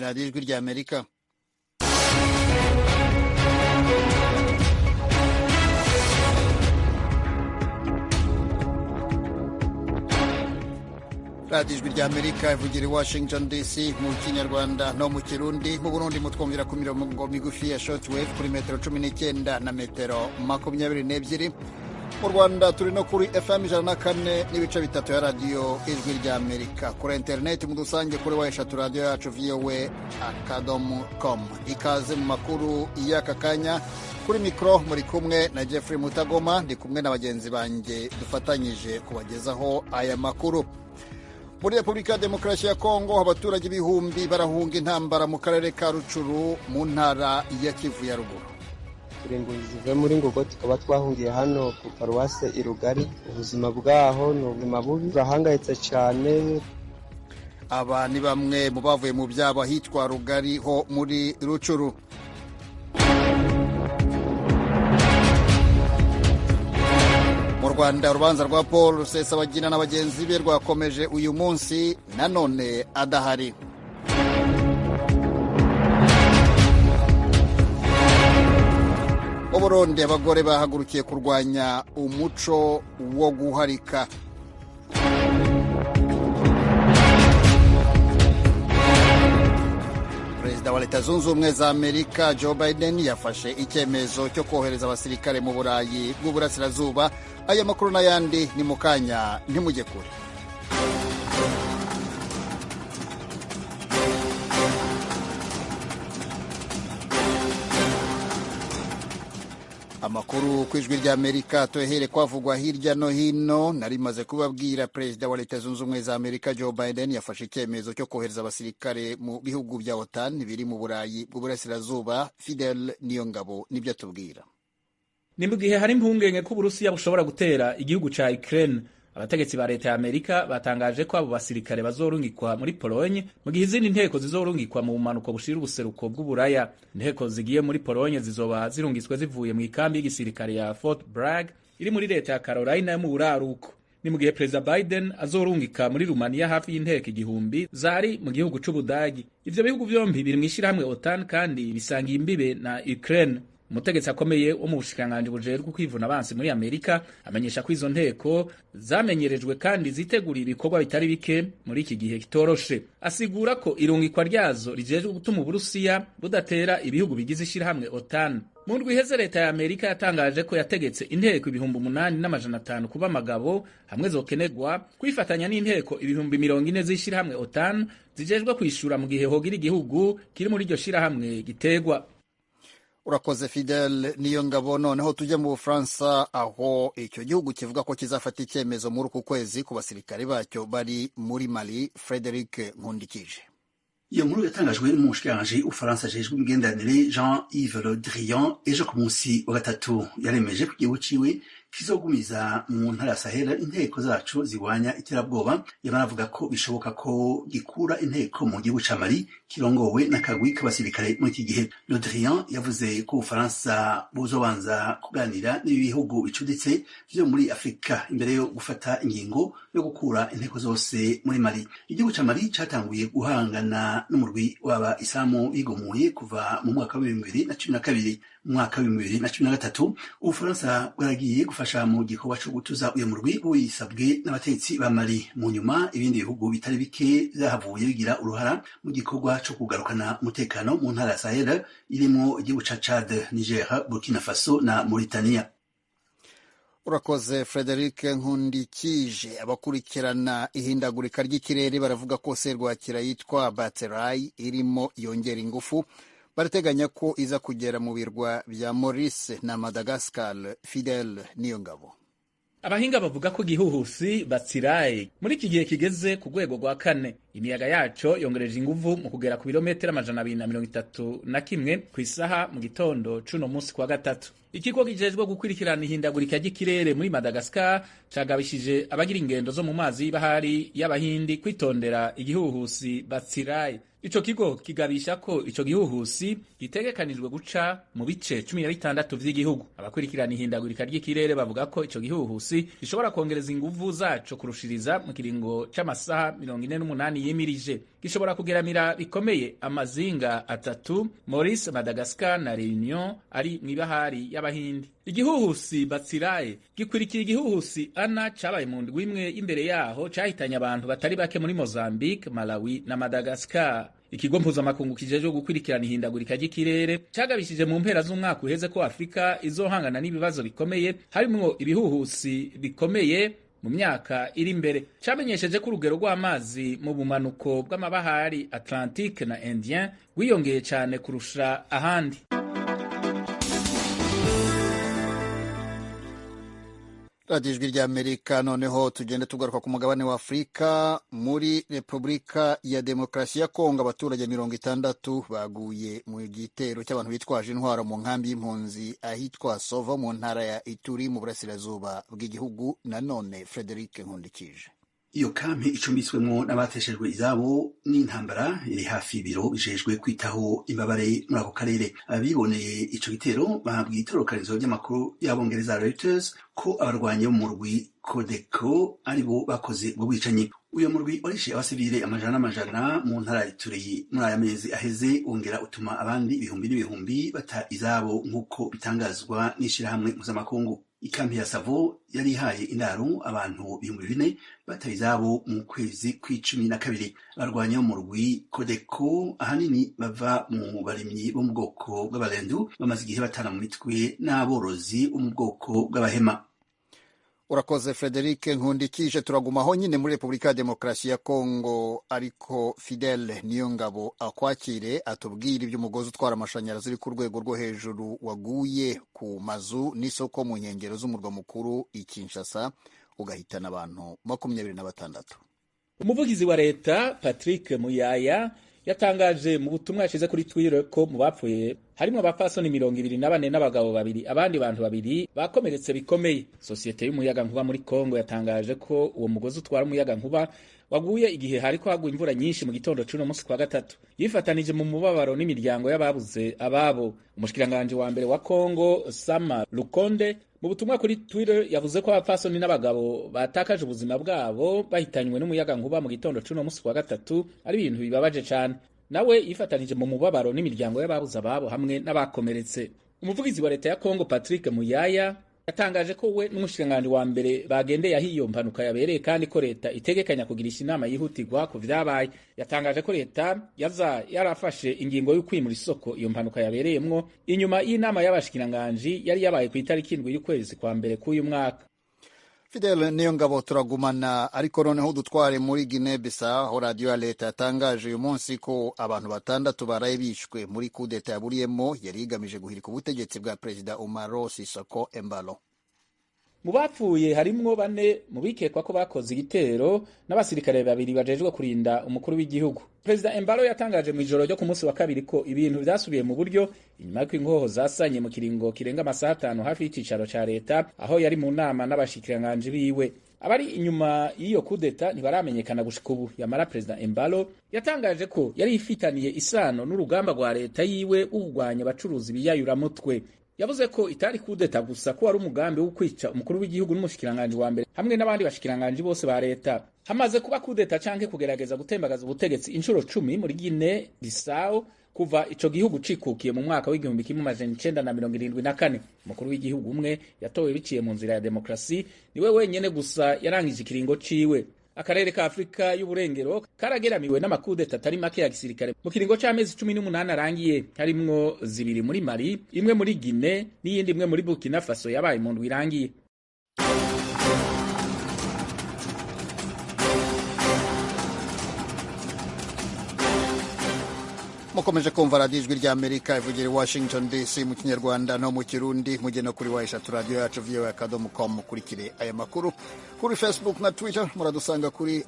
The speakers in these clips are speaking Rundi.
Radiyo Ijwi ry'Amerika. Radiyo Ijwi ry'Amerika ivugira i Washington DC mu Kinyarwanda no mu Kirundi. Mu Burundi mutwumvira ku mirongo migufi ya shortwave kuri metero 19 na metero 22. Mu Rwanda turi no kuri FM 104.3 ya Radiyo Ijwi ry'Amerika. Kuri interineti mudusange kuri w3 radiyo yacu voa.com. Ikaze mu makuru y'aka kanya. Kuri mikoro muri kumwe na Jeffrey Mutagoma, ndi kumwe na bagenzi banjye dufatanyije kubagezaho aya makuru. Muri Repubulika ya Demokarasi ya Kongo, abaturage ibihumbi barahunga intambara mu karere ka Rucuru mu ntara ya Kivu ya Ruguru. Turi impunzi zivuye muri Ngogo, tukaba twahungiye hano ku paruwase i Rugari. Ubuzima bwaho ni ubuzima bubi, turahangayitse cyane. Aba ni bamwe mu bavuye mu byabo ahitwa Rugari ho muri Rucuru. Mu Rwanda, urubanza rwa Paul Rusesabagina na bagenzi be rwakomeje uyu munsi nanone adahari. Mu Burundi, abagore bahagurukiye kurwanya umuco wo guharika. Perezida wa Leta Zunze Ubumwe za Amerika Joe Biden yafashe icyemezo cyo kohereza abasirikare mu Burayi bw'Uburasirazuba. Aya makuru n'ayandi ni mu kanya, ntimujye kure. Amakuru ku Ijwi ry'Amerika tohere kwavugwa hirya no hino. Narimaze kubabwira, Perezida wa Leta Zunze Ubumwe za Amerika Joe Biden yafashe icyemezo cyo kohereza abasirikare mu bihugu bya OTAN biri mu Burayi bw'Uburasirazuba. Fidel Niyongabo nibyo atubwira. Ni mu gihe hari impungenge ko Uburusiya bushobora gutera igihugu ca Ukraine. Abategetsi ba leta ya Amerika batangaje ko abo basirikare bazorungikwa muri Polonye, mu gihe izindi nteko zizorungikwa mu bumanuko bushira ubuseruko bw'Uburaya. Inteko zigiye muri Polonye zizoba zirungitswe zivuye mu ikambi y'igisirikare ya Fort Bragg iri muri leta ya Carolina yo mu buraruko. Ni mu gihe Perezida Biden azorungika muri Rumaniya hafi y'inteko 1000 zari mu gihugu c'Ubudagi. Ivyo bihugu vyombi biri mw'ishirahamwe OTAN kandi bisangiye imbibe na Ukraine. Umutegetsi akomeye wo mu bushikiranganji bujejwe kwivuna abansi muri Amerika amenyesha ko izo nteko zamenyerejwe kandi ziteguriye ibikorwa bitari bike muri iki gihe kitoroshe. Asigura ko irungikwa ryazo rijejwe gutuma Uburusiya budatera ibihugu bigize ishirahamwe OTAN. Mu ndwi iheze, leta ya Amerika yatangaje ko yategetse inteko 8500 kuba amagabo hamwe zokenerwa kwifatanya n'inteko 40,000 z'ishirahamwe OTAN zijejwe kwishura mu gihe hogira igihugu kiri muri iryo shirahamwe gitegwa. Urakoze Fidel Niyo Ngabo. Noneho tujye mu Bufaransa, aho icyo gihugu kivuga ko kizafata icyemezo muri uku kwezi ku basirikare bacyo bari muri Mali. Frederic Nkundikije. Iyo nkuru yatangajwe n'umushikiranganji w'Ubufaransa ajejwe imigenderanire Jean-Yves Le Drian ejo ku munsi wa gatatu. Yaremeje ko igihugu ciwe kizogumiza mu ntara ya Sahel inteko zaco zirwanya iterabwoba. Yamara avuga ko bishoboka ko gikura inteko mu gihugu ca Mali kirongowe n'akagwi k'abasirikare muri iki gihe. Le Drian yavuze ko Ubufaransa buzobanza kuganira n'ibihugu bicuditse vyo muri Afrika imbere yo gufata ingingo yo gukura inteko zose muri Mali. Igihugu ca Mali catanguye guhangana n'umurwi w'aba isilamu bigumuye kuva mu mwaka wa 2012. Mu mwaka wa 2013 Ubufaransa bwaragiye gufasha mu gikorwa co gutuza uyu murwi wisabwe n'abatetsi ba Mali. Mu nyuma ibindi bihugu bitari bike vyahavuye bigira uruhara mu gikorwa co kugarukana umutekano mu ntara ya Sahel irimwo igihugu ca Chad, Niger, Burkina Faso na Mauritania. Urakoze Frederic Nkundikije. Abakurikirana ihindagurika ry'ikirere baravuga ko serwakira yitwa Baterai irimo yongera ingufu. Barateganya ko iza kugera mu birwa bya Maurice na Madagascar. Fidel Niyongabo. Abahinga bavuga ko igihuhusi Batsirai muri iki gihe kigeze ku rwego rwa kane. Imiyaga yaco yongereje inguvu mu kugera ku birometero 231 ku isaha mu gitondo c'uno munsi kwa gatatu. Ikigo kijejwe gukurikirana ihindagurika ry'ikirere muri Madagascar cagabishije abagira ingendo zo mu mazi y'ibahari y'Abahindi kwitondera igihuhusi Batsirai. Ico kigo kigabisha ko ico gihuhusi gitegekanijwe guca mu bice 16 vy'igihugu. Abakurikirana ihindagurika ry'ikirere bavuga ko ico gihuhusi gishobora kongereza inguvu zaco kurushiriza mu kiringo c'amasaha 48 '8 yimirije. Gishobora kugeramira bikomeye amazinga atatu, Maurice, Madagascar na Reunion, ari mw'ibahari y'Abahindi. Igihuhusi Batsiraye gikwirikiye igihuhusi Ana cabaye mu ndwi imwe imbere yaho, cahitanye abantu batari bake muri Mozambique, Malawi na Madagascar. Ikigo mpuzamakungu kijejwe gukurikirana ihindagurika ry'ikirere cagabishije mu mpera z'umwaka uheze ko Afurika izohangana n'ibibazo bikomeye, harimwo ibihuhusi bikomeye mu myaka iri imbere. Camenyesheje ko urugero rw'amazi mu bumanuko bw'amabahari Atlantique na Indien rwiyongeye cane kurusha ahandi. Radiyo Ijwi ry'Amerika. Noneho tugende tugaruka ku mugabane wa Afurika. Muri Repubulika ya Demokarasi ya Kongo, abaturage 60 baguye mu gitero cy'abantu bitwaje intwaro mu nkambi y'impunzi ahitwa Sovo mu ntara ya Ituri mu burasirazuba bw'igihugu. Nanone Frederic Nkundikije. Iyo kampi icumbitswemwo n'abateshejwe izabo n'intambara iri hafi y'ibiro bijejwe kwitaho imbabare muri ako karere. Abiboneye ico gitero babwiye itororokanizo ry'amakuru y'Abongereza Reuters ko abarwanyi bo mu murwi Codeco aribo bakoze ubwo bwicanyi. Uyo murwi warishe abasivile amajana n'amajana mu ntara ya Ituri muri aya mezi aheze, wongera utuma abandi ibihumbi n'ibihumbi bata izabo, nk'uko bitangazwa n'ishirahamwe mpuzamakungu. Ikampi ya Savo yari ihaye indaro abantu 4000 bataye izabo mu kwezi kw'12. Abarwanyi bo mu murwi Codeco, ahanini bava mu barimyi bo mu bwoko bw'Abalendu, bamaze igihe batana mu mitwe n'aborozi bo mu bwoko bw'Abahema. Urakoze Frederic Nkundikije. Turagumaho nyine muri Repubulika ya Demokarasi ya Kongo, ariko Fidele Niyongabo akwakire atubwire iby'umugozi utwara amashanyarazi uri ku rwego rwo hejuru waguye ku mazu n'isoko mu nkengero z'umurwa mukuru i Kinshasa, ugahitana abantu 26. Umuvugizi wa leta Patrick Muyaya yatangaje mu butumwa yashize kuri Twitter ko mu bapfuye harimwo abapfasoni 24 n'abagabo babiri, abandi bantu babiri bakomeretse bikomeye. Sosiyete y'umuyaga nkuba muri Kongo yatangaje ko uwo mugozi utwara umuyaga nkuba waguye igihe hariko hagwa imvura nyinshi mu gitondo c'uno musi kwa gatatu. Yifatanije mu mubabaro n'imiryango y'ababuze ababo. Umushikiranganji wa mbere wa Kongo Sama Lukonde mu butumwa kuri Twitter yavuze ko abapfasoni n'abagabo batakaje ubuzima bwabo bahitanywe n'umuyaga nkuba mu gitondo c'uno musi kwa gatatu ari ibintu bibabaje cane. Nawe yifatanije mu mubabaro n'imiryango y'ababuze ababo hamwe n'abakomeretse. Umuvugizi wa leta ya Kongo Patrick Muyaya yatangaje ko we n'umushikiranganji wa mbere bagendeye aho iyo mpanuka yabereye, kandi ko leta itegekanya kugirisha inama yihutirwa ku vyabaye. Yatangaje ko leta yaza yarafashe ingingo yo kwimura isoko iyo mpanuka yabereyemwo inyuma y'inama y'abashikiranganji yari yabaye ku itariki 7 y'ukwezi kwa mbere k'uyu mwaka. Fidel Niyongabo, turagumana, ariko noneho dutware muri Guinea Bissau, aho radiyo ya leta yatangaje uyu munsi ko abantu 6 baraye bishwe muri kudeta yaburiyemo yari igamije guhirika ubutegetsi bwa Perezida Umaro Sissoco Embalo. Mu bapfuye harimwo 4 mu bikekwa ko bakoze igitero n'abasirikare 2 bajejwe kurinda umukuru w'igihugu. Perezida Embalo yatangaje mu ijoro ryo ku munsi wa kabiri ko ibintu vyasubiye mu buryo inyuma y'uko inkoho zasanye mu kiringo kirenga amasaha 5 hafi y'icicaro ca leta, aho yari mu nama n'abashikiranganji biwe. Abari inyuma y'iyo kudeta ntibaramenyekana gushika ubu. Yamara Perezida Embalo yatangaje ko yari ifitaniye isano n'urugamba rwa leta yiwe wo kurwanya abacuruzi biyayuramutwe. Yavuze ko itari kudeta gusa, ko wari umugambi wo kwica umukuru w'igihugu n'umushikiranganji wa mbere hamwe n'abandi bashikiranganji bose ba leta. Hamaze kuba kudeta canke kugerageza gutembagaza ubutegetsi inshuro 10 muri Guinea Bissau kuva ico gihugu cikukiye mu mwaka w'1974. Umukuru w'igihugu umwe yatowe biciye mu nzira ya demokrasi niwe wenyene gusa yarangije ikiringo ciwe. Akarere ka Afrika y'Uburengero karageramiwe n'amakudeta atari make ya gisirikare mu kiringo c'amezi 18 arangiye, harimwo 2 muri Mali, imwe muri Guinea n'iyindi imwe muri Burkina Faso yabaye mu ndwi irangiye. Mukomeje kumva radiyo Ijwi ry'Amerika ivugira i Washington DC mu Kinyarwanda no mu Kirundi. Mujye no kuri wa radiyo yacu voa.com mukurikire aya makuru. Kuri Facebook na Twitter muradusanga kuri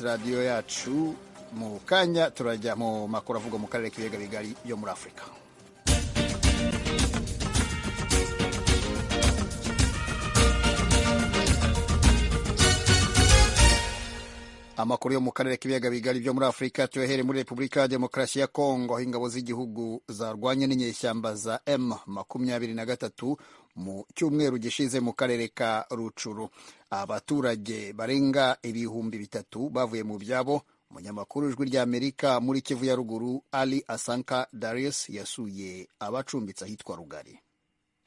@radiyo yacu. Mu kanya turajya mu makuru avugwa mu karere k'ibiyaga bigari yo muri Afurika. Amakuru yo mu karere k'ibiyaga bigari byo muri Afurika tuyahere muri Repubulika ya Demokarasi ya Kongo, aho ingabo z'igihugu zarwanye n'inyeshyamba za M23 mu cyumweru gishize mu karere ka Rucuru. Abaturage barenga 3,000 bavuye mu byabo. Umunyamakuru Ijwi ry'Amerika muri Kivu ya Ruguru, Ali Asanka Darius, yasuye abacumbitse ahitwa Rugari.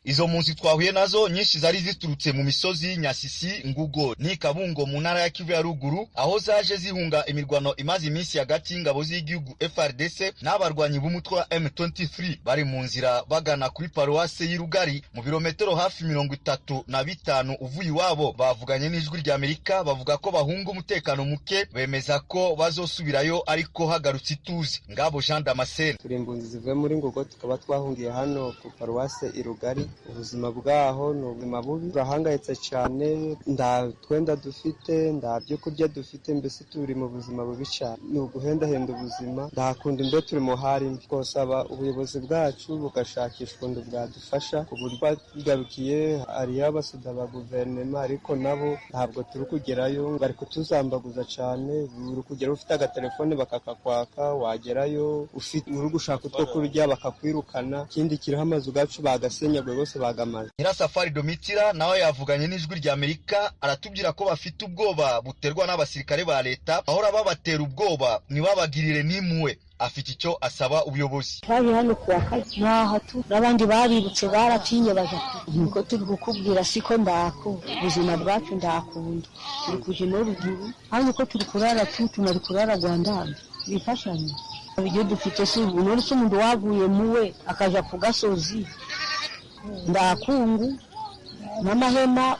Izo mpunzi twahuye nazo nyinshi zari ziturutse mu misozi Nyasisi, Ngugo ni Kabungo mu ntara ya Kivu ya Ruguru, aho zaje zihunga imirwano imaze iminsi hagati y'ingabo z'igihugu FARDC n'abarwanyi b'umutwe wa M23 bari mu nzira bagana kuri paruwase y'Irugari mu birometero hafi 35 uvuye iwabo. Bavuganye n'Ijwi rya Amerika bavuga ko bahunga umutekano muke, bemeza ko bazosubirayo ariko hagarutse ituze. Ngabo Jean Damascene: Turi impunzi zivuye muri Ngugo, tukaba twahungiye hano ku paruwase Irugari. Ubuzima bwaho ni ubuzima bubi, turahangayitse cyane, nta twenda dufite, nta byo kurya dufite, mbese turi mu buzima bubi cyane, ni uguhendahenda ubuzima, nta kundi, mbe turi mu hari mbi. Twosaba ubuyobozi bwacu bugashakisha ukuntu bwadufasha ku buryo bwagarukiye. Hariyo abasuda ba guverinoma, ariko nabo ntabwo turi kugerayo, bari kutuzambaguza cyane. Uri kugera ufite agatelefone bakakakwaka, wagerayo uri gushaka utwo kurya bakakwirukana. Ikindi kiriho, amazu gacu bagasenyagwe bose, bagamaze. Nyirasafari Domitira nawe yavuganye n'Ijwi rya Amerika, aratubwira ko bafite ubwoba buterwa n'abasirikare ba leta bahora babatera ubwoba ntibabagirire n'impuhwe. Afite icyo asaba ubuyobozi. Twaje hano kuwa kane naha tu n'abandi baributse, baratinye baja niko turi kukubwira, siko ndako ubuzima bwacu ndakunda. Turi kuja no ruguru hano ko turi kurara tu tunari kurara Rwanda bifashanyo ibyo dufite. Si ubu se umuntu wavuye muwe akaja ku gasozi, ndakungu n'amahema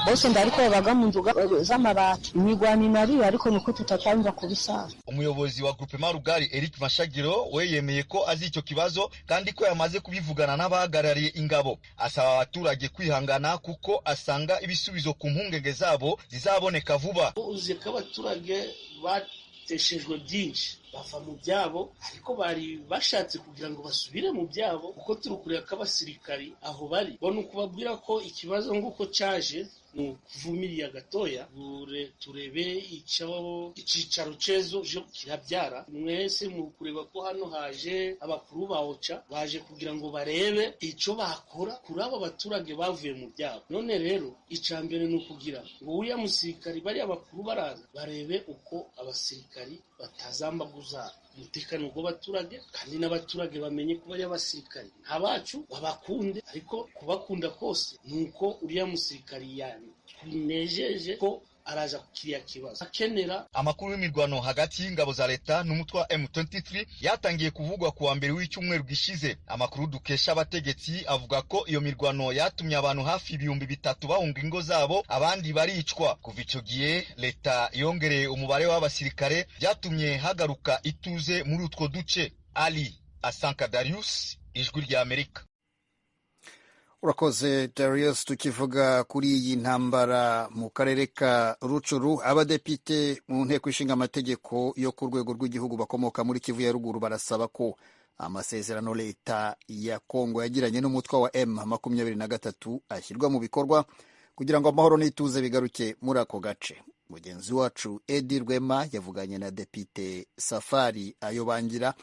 bose ndariko babaga mu nzu z'amabati. Imigwano inari, ariko nuko tutacyumva kubisaza. Umuyobozi wa Groupement Rugari, Eric Mashagiro, we yemeye ko azi icyo kibazo kandi ko yamaze kubivugana n'abahagarariye ingabo. Asaba abaturage kwihangana kuko asanga ibisubizo ku mpungenge zabo zizaboneka vuba. Uzi ko abaturage bateshejwe byinshi, bava mu byabo, ariko bari bashatse kugira ngo basubire mu byabo, kuko turi kureba ko abasirikari aho bari bona ukubabwira ko ikibazo nguko cyaje ni ukuvumiriya gatoya, turebe icyo icyicaro cyezo kirabyara. Mwese mu kureba ko hano haje abakuru ba OCHA, baje kugira ngo barebe icyo bakora kuri abo baturage bavuye mu byabo. None rero icya mbere ni ukugira ngo uriya musirikari, bariya bakuru baraza barebe uko abasirikari batazambaguza umutekano w'abaturage, kandi n'abaturage bamenye ko bariya basirikari ntabacu, babakunde, ariko kubakunda kose ni uko uriya musirikari yanejeje ko araza kiriya kibazo akenera. Amakuru y'imirwano hagati y'ingabo za leta n'umutwe wa M23 yatangiye kuvugwa kuwa mbere w'icyumweru gishize. Amakuru dukesha abategetsi avuga ko iyo mirwano yatumye abantu hafi 3000 bahunga ingo zabo, abandi baricwa. Kuva icyo gihe leta yongereye umubare w'abasirikare, byatumye hagaruka ituze muri utwo duce. Ali Asanka Darius, Ijwi rya Amerika. Urakoze Darius. Tukivuga kuri iyi ntambara mu karere ka Rucuru, abadepite mu nteko ishinga amategeko yo ku rwego rw'igihugu bakomoka muri Kivu ya Ruguru barasaba ko amasezerano leta ya Kongo yagiranye n'umutwe wa M23 ashyirwa mu bikorwa kugira ngo amahoro n'ituze bigaruke muri ako gace. Mugenzi wacu Edi Rwema yavuganye na Depite Safari Ayobangira,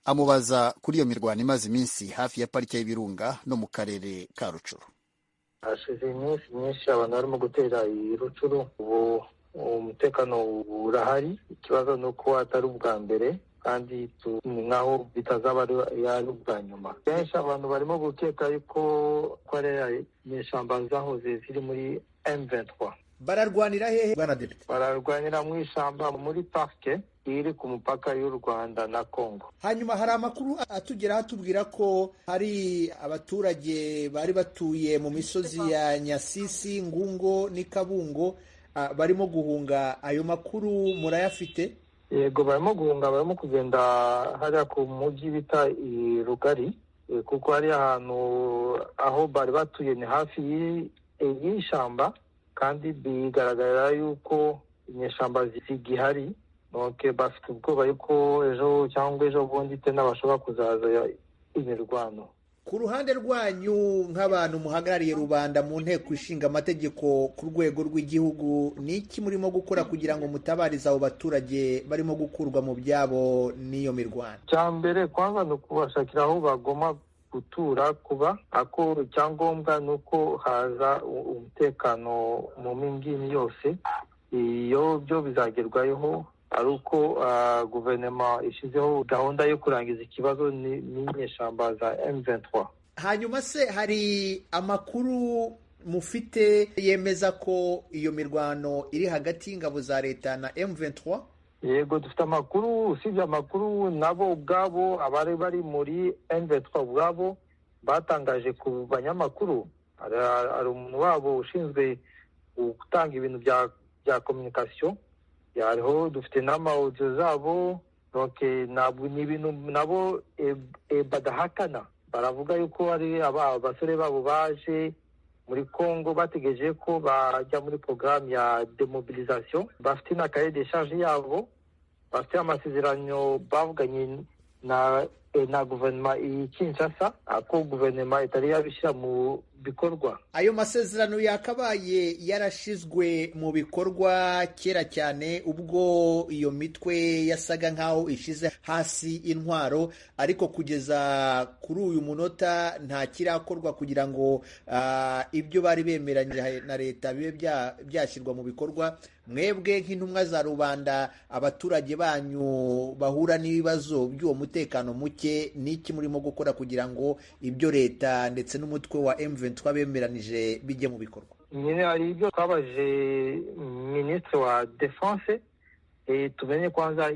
amubaza kuri iyo mirwano imaze iminsi hafi ya parike y'Ibirunga no mu karere ka Rucuru. Hashize iminsi myinshi abantu barimo gutera iyi Rucuru, ubu umutekano urahari. Ikibazo ni uko atari ubwa mbere, kandi ni nkaho bitazaba ari ubwa nyuma. Benshi abantu barimo gukeka yuko ko ari inyeshyamba zahoze ziri muri M23. Bararwanira hehe, bwana depite? Bararwanira mu ishyamba muri parike iri ku mupaka y'u Rwanda na Kongo. Hanyuma hari amakuru atugeraho atubwira ko hari abaturage bari batuye mu misozi ya Nyasisi, Ngungo n'Ikabungo barimo guhunga. Ayo makuru murayafite? Yego, barimo guhunga, barimo kugenda hariya ku mujyi bita i Rugari, kuko hari ahantu aho bari batuye ni hafi y'ishyamba, kandi bigaragara yuko inyeshyamba zigihari. Donc bafite ubwoba yuko ejo cyangwa ejo bundi tena bashobora kuzaza imirwano. Ku ruhande rwanyu nk'abantu muhagarariye rubanda mu nteko ishinga amategeko ku rwego rw'igihugu, ni iki murimo gukora kugira ngo mutabarize abo baturage barimo gukurwa mu byabo n'iyo mirwano? Cya mbere kwanza ni ukubashakira aho bagomba gutura kuba, ako icyangombwa ni uko haza umutekano mu mingini yose. Iyo byo bizagerwaho. ari uko guverinoma ishyizeho gahunda yo kurangiza ikibazo n'inyeshyamba za M23. Hanyuma se hari amakuru mufite yemeza ko iyo mirwano iri hagati y'ingabo za leta na M23? Yego, dufite amakuru. Usibye amakuru, nabo ubwabo abari bari muri M23 ubwabo batangaje ku banyamakuru. Hari umuntu wabo ushinzwe gutanga ibintu bya communication, hariho dufite n'ama audio zabo. Donc ntabwo ni ibintu nabo badahakana, baravuga yuko hari abasore babo baje muri Congo bategereje ko bajya muri programme ya demobilisation, bafite na cahier de charge yabo, bafite amasezerano bavuganye na guverinoma i Kinshasa, ako guverinoma itari yabishyira mu bikorwa. Ayo masezerano yakabaye yarashizwe mu bikorwa kera cyane, ubwo iyo mitwe yasaga nkaho ishize hasi intwaro, ariko kugeza kuri uyu munota nta kirakorwa kugira ngo ibyo bari bemeranyije na leta bibe byashyirwa mu bikorwa. Mwebwe nk'intumwa za rubanda, abaturage banyu bahura n'ibibazo by'uwo mutekano muke, n'iki murimo gukora kugira ngo ibyo leta ndetse n'umutwe wa M23 bemeranije bijye mu bikorwa? Nyine hari ibyo twabajije minisitiri wa defense, tumenye kwanza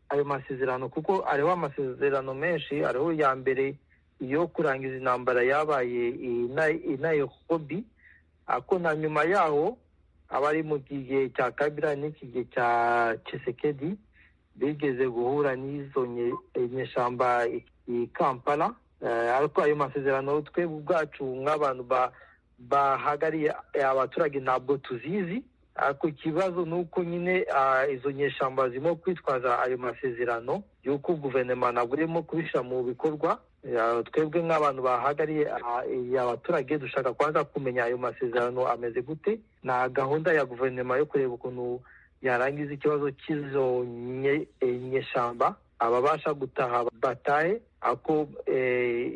ayo masezerano, kuko hariho amasezerano menshi. Hariho iya mbere yo kurangiza intambara yabaye i Nairobi, ako na nyuma yaho abari mu gihe cya Kabila n'iki gihe cya Tshisekedi bigeze guhura n'izo nyeshyamba i Kampala. Ariko ayo masezerano twe ubwacu nk'abantu bahagariye abaturage ntabwo tuzizi. Ariko ikibazo ni uko nyine izo nyeshyamba zirimo kwitwaza ayo masezerano y'uko guverinoma ntabwo irimo kubishyira mu bikorwa. Twebwe nk'abantu bahagariye abaturage dushaka kwanza kumenya ayo masezerano ameze gute, na gahunda ya guverinoma yo kureba ukuntu yarangiza ikibazo cy'izo nyeshyamba, ababasha gutaha batahe, ako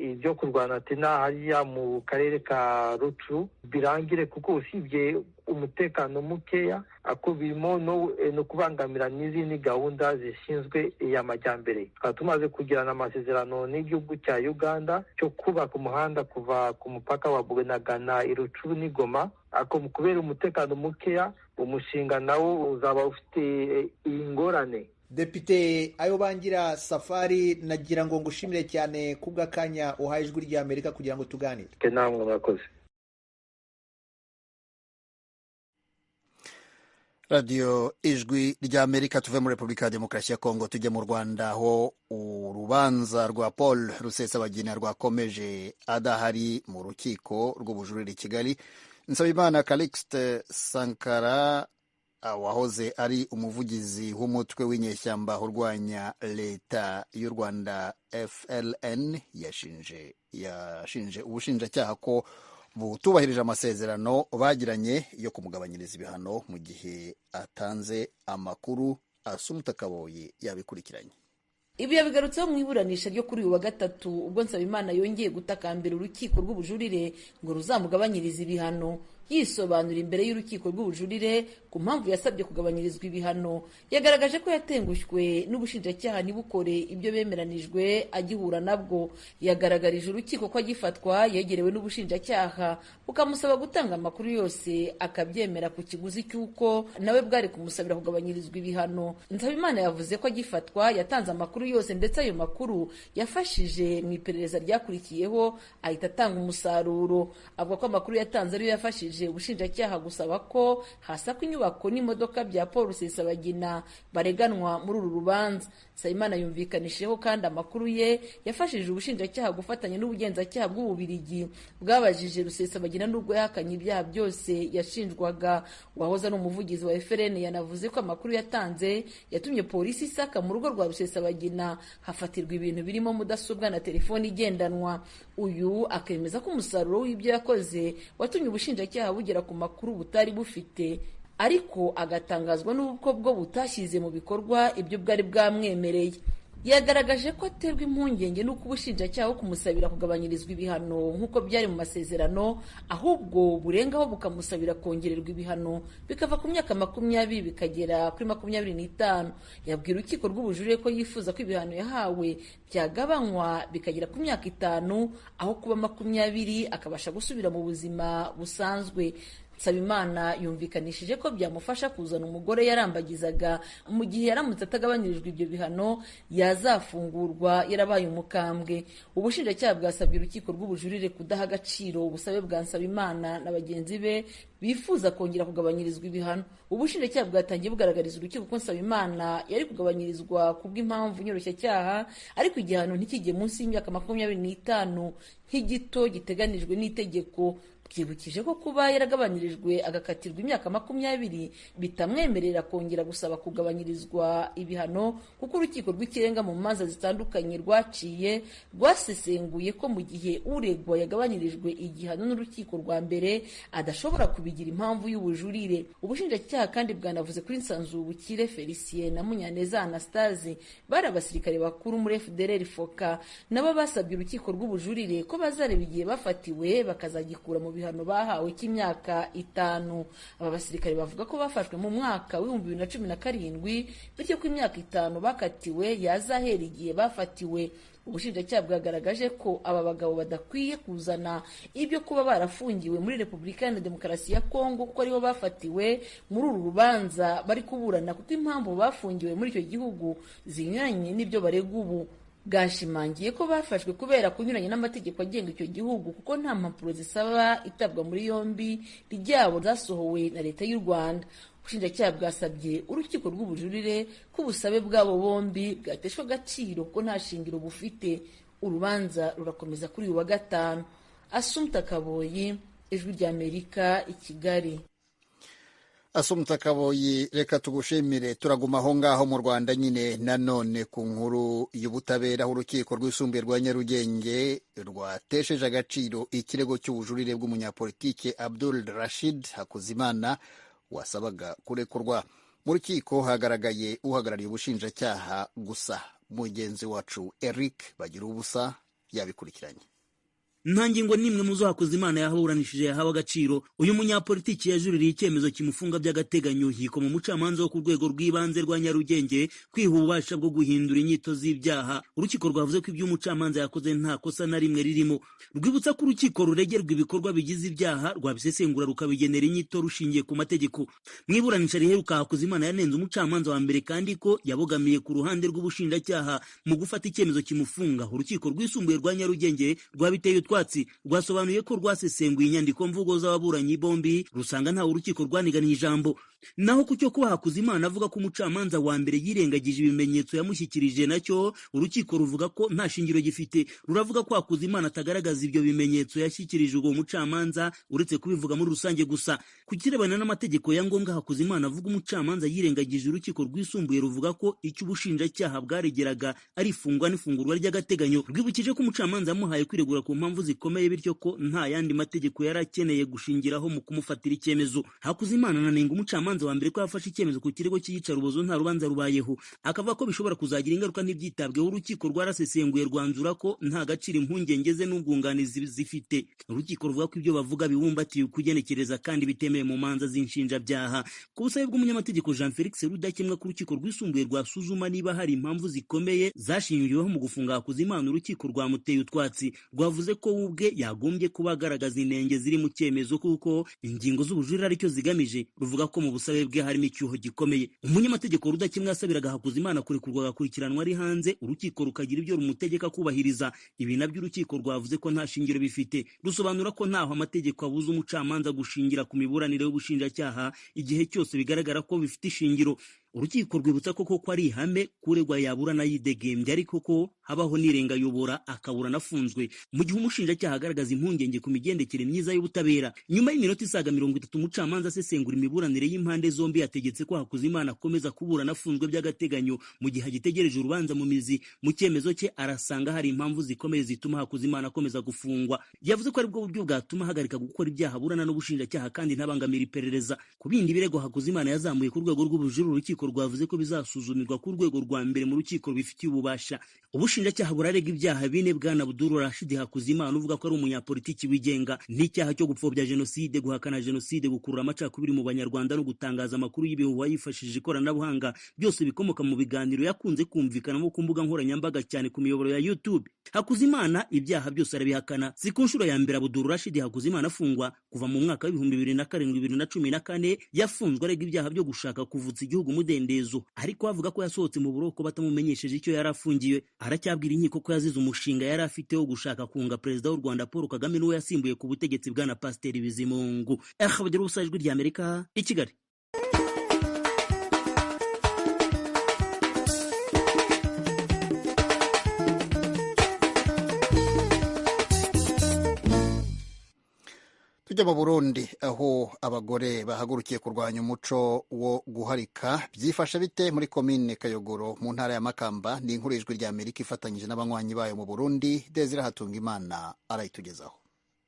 ibyo kurwana tena hariya mu karere ka Rutshuru birangire, kuko usibye umutekano mukeya ako birimo no kubangamira n'izindi gahunda zishinzwe iy'amajyambere. Tukaba tumaze kugirana amasezerano n'igihugu cya Uganda cyo kubaka umuhanda kuva ku mupaka wa Bunagana i Rutshuru n'Igoma, ako kubera umutekano mukeya umushinga nawo uzaba ufite ingorane. Depite Ayobangira Safari, nagira ngo ngushimire cyane kubw'akanya uhaye Ijwi rya Amerika kugira ngo tuganire. Namwe murakoze. Radiyo Ijwi rya Amerika. Tuve muri Repubulika ya Demokarasi ya Kongo tujye mu Rwanda, aho urubanza rwa Paul Rusesabagina rwakomeje adahari mu rukiko rw'ubujurire i Kigali. Nsabimana Calixte Sankara, wahoze ari umuvugizi w'umutwe w'inyeshyamba urwanya leta y'u Rwanda FLN, yashinje ubushinjacyaha ko butubahirije amasezerano bagiranye yo kumugabanyiriza ibihano mu gihe atanze amakuru. Asumta Kaboyi yabikurikiranye. Ibi yabigarutseho mu iburanisha ryo kuri uyu wa gatatu, ubwo Nsabimana yongeye gutakambira urukiko rw'ubujurire ngo ruzamugabanyirize ibihano. Yisobanura imbere y'urukiko rw'ubujurire ku mpamvu yasabye kugabanyirizwa ibihano, yagaragaje ko yatengushywe n'ubushinjacyaha ntibukore ibyo bemeranijwe agihura nabwo. Yagaragarije urukiko ko agifatwa yegerewe n'ubushinjacyaha bukamusaba gutanga amakuru yose akabyemera ku kiguzi cy'uko nawe bwari kumusabira kugabanyirizwa ibihano. Nsabimana yavuze ko agifatwa yatanze amakuru yose, ndetse ayo makuru yafashije mu iperereza ryakurikiyeho ahita atanga umusaruro. Avuga ko amakuru yatanze ariyo yafashije ubushinjacyaha gusaba ko hasakwa inyubako n'imodoka bya Paul Rusesabagina bareganwa muri uru rubanza. Nsabimana yumvikanishijeho kandi amakuru ye yafashije ubushinjacyaha gufatanya n'ubugenzacyaha bw'Ububiligi bwabajije Rusesabagina n'ubwo yahakanye ibyaha byose yashinjwaga. Uwahoze ari umuvugizi wa FLN yanavuze ko amakuru yatanze yatumye polisi isaka mu rugo rwa Rusesabagina, hafatirwa ibintu birimo mudasobwa na telefoni igendanwa. Uyu akemeza ko umusaruro w'ibyo yakoze watumye ubushinjacyaha bugera ku makuru butari bufite, ariko agatangazwa n'uko bwo butashyize mu bikorwa ibyo bwari bwamwemereye. Yagaragaje ko aterwa impungenge n'uko ubushinjacyaha kumusabira kugabanyirizwa ibihano nk'uko byari mu masezerano, ahubwo burengaho bukamusabira kongererwa ibihano bikava ku myaka 20 bikagera kuri 25. Yabwiye urukiko rw'ubujurire ko yifuza ko ibihano yahawe byagabanywa bikagera ku myaka 5 aho kuba 20, akabasha gusubira mu buzima busanzwe. Nsabimana yumvikanishije ko byamufasha kuzana umugore yarambagizaga mu gihe yaramutse atagabanyirijwe ibyo bihano yazafungurwa yarabaye umukambwe. Ubushinjacyaha bwasabye urukiko rw'ubujurire kudaha agaciro ubusabe bwa Nsabimana na bagenzi be bifuza kongera kugabanyirizwa ibihano. Ubushinjacyaha bwatangiye bugaragariza urukiko ko Nsabimana yari kugabanyirizwa kubw'impamvu nyoroshyacyaha, ariko igihano ntikijye munsi y'imyaka 25 nk'igito giteganijwe n'itegeko. Byibukije ko kuba yaragabanyirijwe agakatirwa imyaka 20 bitamwemerera kongera gusaba kugabanyirizwa ibihano, kuko urukiko rw'ikirenga mu manza zitandukanye rwaciye rwasesenguye ko mu gihe uregwa yagabanyirijwe igihano n'urukiko rwa mbere adashobora kubigira impamvu y'ubujurire. Ubushinjacyaha kandi bwanavuze kuri Nsanzubukire Felicien na Munyaneza Anastase bari abasirikare bakuru muri FDLR Foka, nabo basabye urukiko rw'ubujurire ko bazareba igihe bafatiwe bakazagikura mu bihano bahawe cy'imyaka 5. Aba basirikare bavuga ko bafashwe mu mwaka wa 2017, bityo ko imyaka 5 bakatiwe yazahera igihe bafatiwe. Ubushinjacyaha bwagaragaje ko aba bagabo badakwiye kuzana ibyo kuba barafungiwe muri Repubulika Iharanira Demokarasi ya Kongo kuko ariho bafatiwe muri uru rubanza bari kuburana, kuko impamvu bafungiwe muri icyo gihugu zinyuranye n'ibyo barega ubu. Bwashimangiye ko bafashwe kubera kunyuranya n'amategeko agenga icyo gihugu, kuko nta mpapuro zisaba itabwa muri yombi ryabo zasohowe na leta y'u Rwanda. Ubushinjacyaha bwasabye urukiko rw'ubujurire ko ubusabe bwabo bombi bwateshwa agaciro kuko nta shingiro bufite. Urubanza rurakomeza kuri uyu wa gatanu. Asumta Kaboyi, Ijwi ry'Amerika, i Kigali. Asumta Kaboyi, reka tugushimire. Turaguma aho ngaho mu Rwanda nyine nanone ku nkuru y'ubutabera, aho urukiko rwisumbuye rwa Nyarugenge rwatesheje agaciro ikirego cy'ubujurire bw'umunyapolitike Abdul Rashid Hakuzimana wasabaga kurekurwa. Mu rukiko hagaragaye uhagarariye ubushinjacyaha gusa. Mugenzi wacu Eric Bagira ubusa yabikurikiranye. Nta ngingo n'imwe mu zo Hakuzimana yaburanishije yahawe agaciro. Uyu munyapolitiki yajuririye icyemezo kimufunga by'agateganyo, yikoma umucamanza wo ku rwego rw'ibanze rwa Nyarugenge kwiha ububasha bwo guhindura inyito z'ibyaha. Urukiko rwavuze ko ibyo umucamanza yakoze nta kosa na rimwe ririmo. Rwibutsa ko urukiko ruregerwa ibikorwa bigize ibyaha rwabisesengura rukabigenera inyito rushingiye ku mategeko. Mu iburanisha riheruka, Hakuzimana yanenze umucamanza wa mbere kandi ko yabogamiye ku ruhande rw'ubushinjacyaha mu gufata icyemezo kimufunga. Urukiko rwisumbuye rwa Nyarugenge rwabiteye utwatsi, rwasobanuye ko rwasesenguye inyandiko mvugo z'ababuranyi bombi, rusanga ntawe urukiko rwaniganiye ijambo. Naho ku cyo kuba Hakuzimana avuga ko umucamanza wa mbere yirengagije ibimenyetso yamushyikirije, nacyo urukiko ruvuga ko nta shingiro gifite. Ruravuga ko Hakuzimana atagaragaza ibyo bimenyetso yashyikirije uwo mucamanza, uretse kubivuga muri rusange gusa. Ku kirebana n'amategeko ya ngombwa Hakuzimana avuga umucamanza yirengagije, urukiko rwisumbuye ruvuga ko icyo ubushinjacyaha bwaregeraga ari ifungwa n'ifungurwa ry'agateganyo. Rwibukije ko umucamanza yamuhaye kwiregura ku mpamvu zikomeye, bityo ko nta yandi mategeko yari akeneye gushingiraho mu kumufatira icyemezo. Hakuzimana ananenga umucamanza wa mbere ko yafashe icyemezo ku kirego cy'iyicarubozo nta rubanza rubayeho, akavuga ko bishobora kuzagira ingaruka ntibyitabweho. Urukiko rwarasesenguye rwanzura ko nta gaciro impungenge ze n'ubwunganizi zifite. Urukiko ruvuga ko ibyo bavuga bibumbatiye kugenekereza kandi bitemewe mu manza z'inshinjabyaha. Ku busabe bw'umunyamategeko Jean Felix Rudakemwa ko urukiko rwisumbuye rwasuzuma niba hari impamvu zikomeye zashingiweho mu gufunga Hakuzimana, urukiko rwamuteye utwatsi. Rwavuze ko we ubwe yagombye kuba agaragaza inenge ziri mu cyemezo kuko ingingo z'ubujurire aricyo zigamije. Ruvuga ko mu busabe bwe harimo icyuho gikomeye. Umunyamategeko Rudakemwa yasabiraga Hakuzimana kurekurwa agakurikiranwa ari hanze, urukiko rukagira ibyo rumutegeka kubahiriza. Ibi nabyo urukiko rwavuze ko nta shingiro bifite. Rusobanura ko ntaho amategeko abuza umucamanza gushingira ku miburanire y'ubushinjacyaha igihe cyose bigaragara ko bifite ishingiro. Urukiko rwibutsa ko koko ari ihame kuregwa yaburana yidegembya, ariko ko habaho n'irengayobora akaburana afunzwe mu gihe umushinjacyaha agaragaza impungenge ku migendekere myiza y'ubutabera. Nyuma y'iminota isaga 30 umucamanza asesengura imiburanire y'impande zombi, yategetse ko Hakuzimana akomeza kuburana afunzwe by'agateganyo mu gihe agitegereje urubanza mu mizi. Mu cyemezo cye arasanga hari impamvu zikomeye zituma Hakuzimana akomeza gufungwa. Yavuze ko aribwo buryo bwatuma ahagarika gukora ibyaha aburana n'ubushinjacyaha kandi ntabangamira iperereza. Ku bindi birego Hakuzimana yazamuye ku rwego rw'ubujurire, urukiko Urukiko rwavuze ko bizasuzumirwa ku rwego rwa mbere mu rukiko rubifitiye ububasha. Ubushinjacyaha burarega ibyaha bine bwana Abdul Rashid Hakuzimana uvuga ko ari umunyapolitiki wigenga, n'icyaha cyo gupfobya jenoside, guhakana jenoside, gukurura amacakubiri mu Banyarwanda no gutangaza amakuru y'ibihuha yifashishije ikoranabuhanga, byose bikomoka mu biganiro yakunze kumvikanamo ku mbuga nkoranyambaga cyane ku miyoboro ya YouTube. Hakuzimana ibyaha byose arabihakana. Si ku nshuro ya mbere Abdul Rashid Hakuzimana afungwa. Kuva mu mwaka wa 2007 2014 yafunzwe arega ibyaha byo gushaka kuvutsa igihugu umudendezo, ariko avuga ko yasohotse mu buroko batamumenyesheje icyo yari afungiwe. Aracyabwira inkiko ko yazize umushinga yari afite wo gushaka kunga Perezida w'u Rwanda Paul Kagame n'uwo yasimbuye ku butegetsi bwana Pasiteri Bizimungu. Bagira ubusa, Ijwi rya Amerika i Kigali. Tujya mu Burundi aho abagore bahagurukiye kurwanya umuco wo guharika. Byifashe bite muri komine Kayogoro mu ntara ya Makamba? Ni inkuru y'Ijwi rya Amerika ifatanyije n'abanywanyi bayo mu Burundi. Desire Hatungimana arayitugezaho.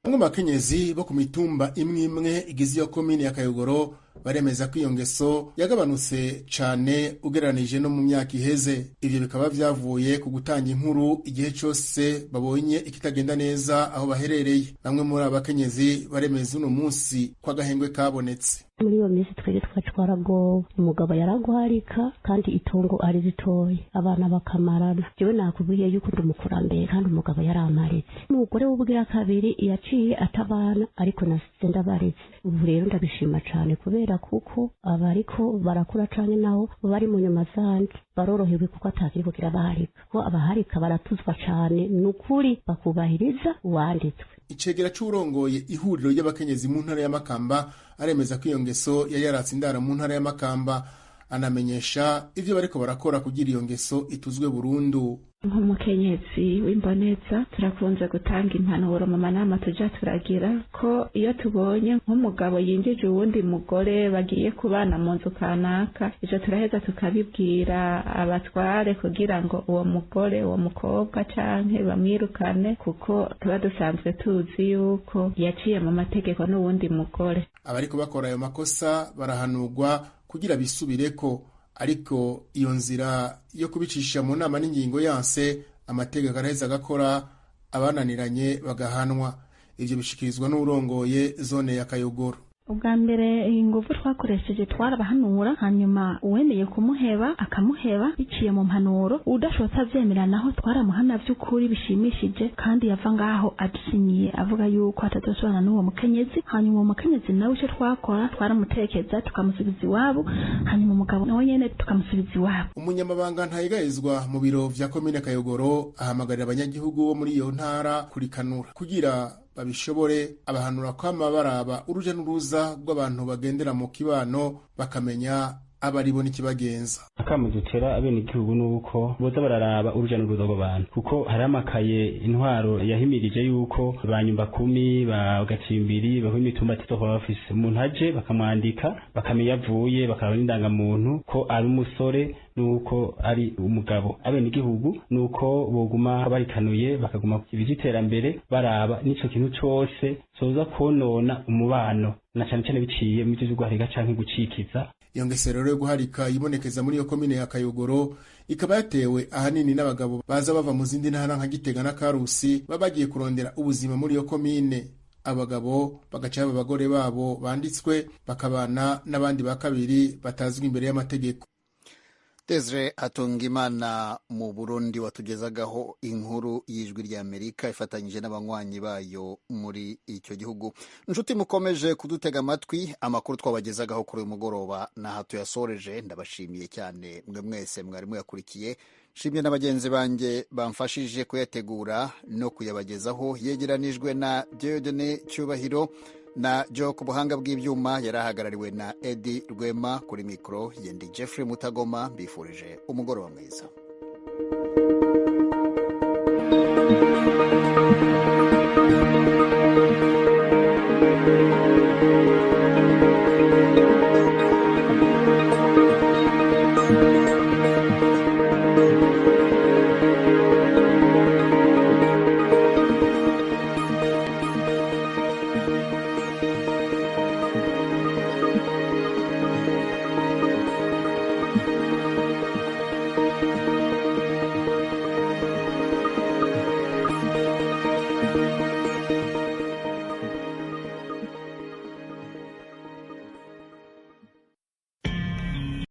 Bamwe mu bakenyezi bo ku mitumba imwe imwe igize iyo komine ya Kayogoro baremeza ko iyo ngeso yagabanutse cane ugereranije no mu myaka iheze. Ivyo bikaba vyavuye ku gutanga inkuru igihe cose babonye ikitagenda neza aho baherereye. Bamwe muri aba bakenyezi baremeza uno munsi ko agahengwe kabonetse. Muri iyo minsi twebwe twaragowe, umugabo yaraguharika kandi itongo ari ritoya, abana bakamarana. Jewe nakubwiye yuko ndi umukurambere kandi umugabo yaramaritse. Umugore w'ubwira kabiri yaciye atabana, ariko nasize ndabaretse. Ubu rero ndabishima cane kubera kuko abariko barakura cane naho bari mu nyuma zanje barorohewe kuko atakiri kugira abaharika, ko abaharika baratuzwa cane nukuri bakubahiriza uwanditswe. Icegera c'uwurongoye ihuriro ry'abakenyezi mu ntara ya Makamba aremeza ko iyo ngeso yari yaratse indara mu ntara ya Makamba, anamenyesha ivyo bariko barakora kugira iyo ngeso ituzwe burundu. Nk'umukenyezi w'imboneza turakunze gutanga impanuro mu manama tuja turagira ko iyo tubonye nk'umugabo yinjije uwundi mugore bagiye kubana mu nzu kanaka, ivyo turaheza tukabibwira abatware kugira ngo uwo mugore, uwo mukobwa canke bamwirukane, kuko tuba dusanzwe tuzi yuko yaciye mu mategeko n'uwundi mugore. Abariko bakora ayo makosa barahanurwa kugira bisubireko, ariko iyo nzira yo kubicisha mu nama n'ingingo yanse, amategeko araheza agakora, abananiranye bagahanwa. Ivyo bishikirizwa n'uwurongoye zone ya Kayogoro. Ubwa mbere ingufu twakoresheje twarabahanura, hanyuma uwemeye kumuheba akamuheba biciye mu mpanuro, udashobotse avyemera naho twaramuhana vy'ukuri bishimishije, kandi yava ngaho adusinyiye avuga yuko atazosubirana n'uwo mukenyezi. Hanyuma uwo mukenyezi nawe ico twakora twaramutekeza tukamusubiza iwabo, hanyuma umugabo nawe nyene tukamusubiza iwabo. Umunyamabanga ntayegayezwa mu biro vya komine Kayogoro ahamagarira abanyagihugu bo muri iyo ntara kurikanura kugira babishobore. Abahanura kwama baraba uruja n'uruza rw'abantu bagendera mu kibano, bakamenya abaribo n'ikibagenza. Akamo dutera abenegihugu nuko boza bararaba uruja n'uruza rw'abantu, kuko hari amakaye intwaro yahimirije yuko ba nyumba kumi ba gacimbiri baho imitumba atizohora bafise umuntu aje bakamwandika, bakamenya avuye, bakaraba n'indangamuntu ko ari umusore nuko ari umugabo. Abenegihugu nuko boguma barikanuye, bakaguma ivy'iterambere baraba n'ico kintu cose coza konona umubano, na cane cane biciye mu vyo guharika canke gucikiza. Iyo ngeso rero yo guharika yibonekeza muri iyo komine ya Kayogoro ikaba yatewe ahanini n'abagabo baza bava mu zindi ntara nka Gitega na Karusi, baba bagiye kurondera ubuzima muri iyo komine. Abagabo bagaca baba abagore babo banditswe, bakabana n'abandi ba kabiri batazwi imbere y'amategeko. Desire Hatungimana mu Burundi watugezagaho inkuru y'Ijwi rya Amerika ifatanyije n'abanywanyi bayo muri icyo gihugu. Inshuti mukomeje kudutega amatwi, amakuru twabagezagaho kuri uyu mugoroba n'aha tuyasoreje. Ndabashimiye cyane mwe mwese mwari muyakurikiye. Nshimye na bagenzi banjye bamfashije kuyategura no kuyabagezaho. Yegeranijwe na Dieudonne Cyubahiro na Joe ku buhanga bw'ibyuma, yari ahagarariwe na Eddie Rwema. Kuri mikoro yendi Jeffrey Mutagoma, mbifurije umugoroba mwiza.